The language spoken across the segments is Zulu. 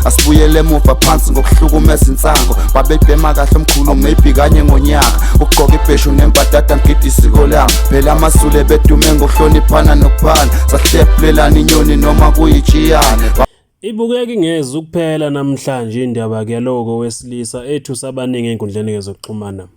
Asibuyele emuva phansi ngokuhlukumeza insango. Babebhema kahle omkhulu maybe kanye ngonyaka. Ukugqoka ibheshu nembadada ngigida isiko lami. Phela amaZulu bedume ngokuhloniphana nokuphana. Sahlephulelana inyoni noma kuyitshiyane. Ibukeka ingezi ukuphela namhlanje indaba kuyaloko wesilisa ethusa abaningi enkundleni zokuxhumana.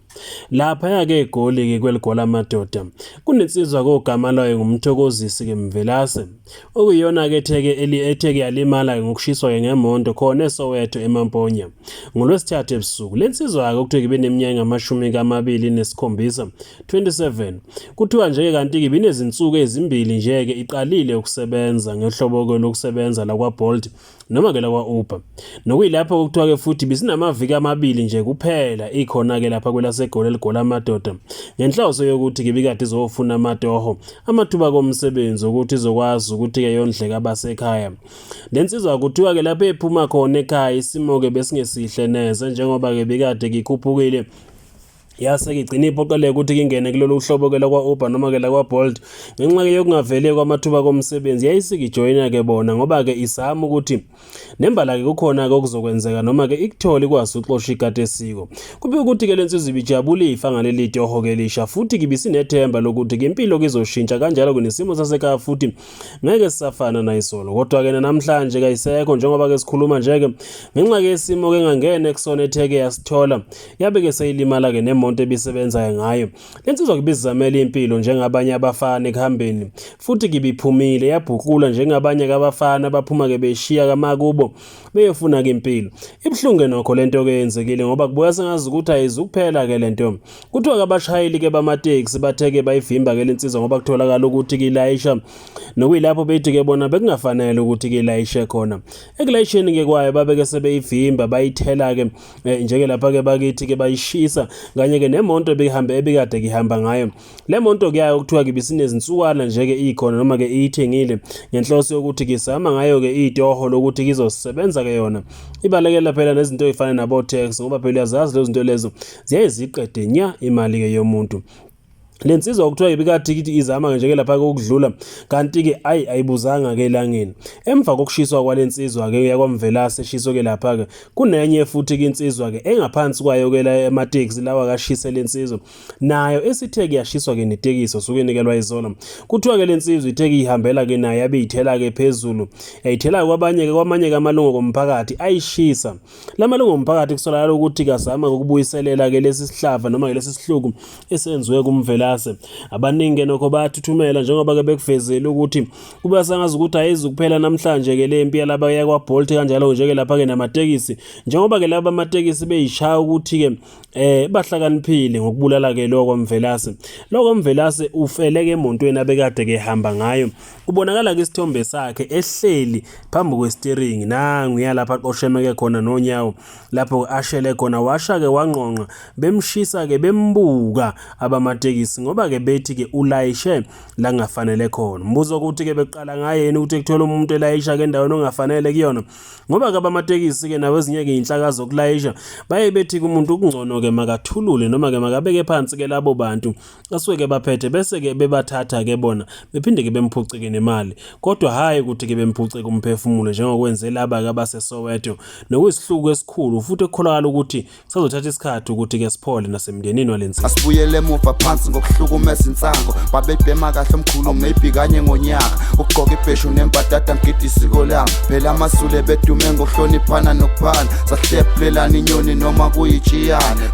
Laphaya-ke eGoli-ke kweligola amadoda kunensizwa kogama layo nguMthokozisi-ke Mvelase okuyiyona-ke etheke etheke yalimala-ke ngokushiswa-ke ngemonto khona eSoweto eMamponya ngoLwesithathu ebusuku. Le nsizwa-ke okuthiwa ibe neminyaka engamashumi amabili nesikhombisa 27 kuthiwa nje-ke kanti-ke ibinezinsuku ezimbili nje-ke iqalile ukusebenza ngehlobo-ke lokusebenza lakwa-Bolt noma ke lakwa-Uber nokuyilapho kuthiwa-ke futhi bisinamaviki amabili nje kuphela ikhona-ke lapha kwelaseGoli eligola amadoda ngenhloso yokuthi-ke ibikade izofuna amatoho amathuba komsebenzi ukuthi izokwazi ukuthi-ke yondleke abasekhaya. Le nsizwa kuthiwa-ke lapho ephuma khona ekhaya isimo-ke besingesihle neze njengoba-ke bikade kikhuphukile yase-ke igcina iphoqeleka ukuthi ingene kulolu hlobo ke lakwa-Uber noma-ke lakwa-Bolt ngenxa-ke yokungaveli kwamathuba komsebenzi. Yayisike ijoyina-ke bona ngoba-ke izama ukuthi nembala-ke kukhona-ke okuzokwenzeka noma-ke ikuthole ikwazi ukuxosha ikati esiko. Kube ukuthi-ke le nsizwa ibijabule ifa ngaleli toho-ke elisha futhi-ke ibisinethemba lokuthi-ke impilo-ke izoshintsha kanjalo-ke nesimo sasekhaya futhi ngeke sisafana nayisolo. Kodwa-ke namhlanje kayisekho njengoba-ke sikhuluma nje-ke ngenxa-ke yesimo-ke engangene kusona etheke yasithola yabe-ke seyilimala-ke nemonto ebisebenzayo ngayo. Le nsizwa kubizamela impilo njengabanye abafana ekuhambeni futhi kibiphumile yabhuklula njengabanye abafana abaphuma-ke beshiya kamakubo beyofuna-ke impilo. Ibuhlungu-ke nokho le nto-ke yenzekile ngoba kubuya sengazi ukuthi ayizukuphela-ke le nto. Kuthiwa-ke abashayeli-ke bamatekisi bathe-ke bayivimba-ke le nsizwa ngoba kutholakala ukuthi-ke ilayisha nokuyilapho bethi-ke bona bekungafanele ukuthi-ke ilayishe khona. Ekulayisheni-ke kwayo babeke sebeyivimba bayithela-ke njeke lapha ke bakithi ke bayishisa kanye ke nemonto ebihambe ebikade kihamba ngayo. Le monto kuyayo kuthiwa ke bisinezinsukwana nje ke ikhona noma ke iyithengile ngenhloso yokuthi kisama ngayo ke itoho lokuthi kizosebenza ke yona ibalekela phela nezinto ezifana nabo tax ngoba phela uyazazi lezo zinto lezo ziyaye ziqede nya imali ke yomuntu. Le nsizwa kuthiwa ibikade ithi izama nje ke lapha kokudlula kanti ke ayi ayibuzanga ke elangeni. Emva kokushiswa kwale nsizwa ke yakwaMvelase eshiswe ke lapha ke kunenye futhi ke insizwa ke engaphansi kwayo ke la ematekisi lawa kashise le nsizwa nayo esithe kuyashiswa ke netekisi osuke inikelwa izolo. Kuthiwa ke le nsizwa ithe ihambela ke nayo yabe ithela ke phezulu yayithela kwabanye ke kwamanye ke amalungu komphakathi ayishisa. La malungu omphakathi kusolakala ukuthi kazama ukubuyiselela ke lesi sihlava noma ke lesi sihluku esenziwe kuMvelase. Abaningi ke nokho bayathuthumela njengoba ke bekuvezele ukuthi kuba sangazi ukuthi ayizukuphela namhlanje ke le mpi yalaba yakwa-Bolt kanjalo nje ke lapha ke namatekisi njengoba ke laba amatekisi beyishaya ukuthi ke bahlakaniphile ngokubulala ke lo kwaMvelase. Lo kwaMvelase ufele ke emontweni abekade ke hamba ngayo. Kubonakala ke isithombe sakhe ehleli phambi kwesiteringi nangu yalapha aqoshemeke khona nonyawo lapho ashele khona washa ke wangqongqa bemshisa ke bembuka abamatekisi ngoba ke bethi ke ulayishe la kungafanele khona. Umbuzo ukuthi ke beqala ngaye yini ukuthi kuthola umuntu elayisha ke endaweni ongafanele kuyona ngoba ke abamatekisi ke nawo ezinye ke inhlaka zokulayisha baye bethi kumuntu kungcono ke makathulule noma ke makabeke phansi ke labo bantu asuke ke baphethe bese ke bebathatha ke bona bephinde ke bemphuce ke nemali kodwa hhayi ukuthi ke bemphuce kumphefumulo njengokwenze laba ke abaseSoweto nokuyisihluku esikhulu futhi ekukholakala ukuthi kusazothatha isikhathi ukuthi ke siphole nasemndenini walensizwa. Asibuyele emuva phansi ngokuhlukumeza insango. Babebhema kahle omkhulu maybe kanye ngonyaka. Ukugqoka ibheshu nembadada ngigida isiko lami. Phela amaZulu bedume ngokuhloniphana nokuphana. Sahlephulelana inyoni noma kuyitshiyane.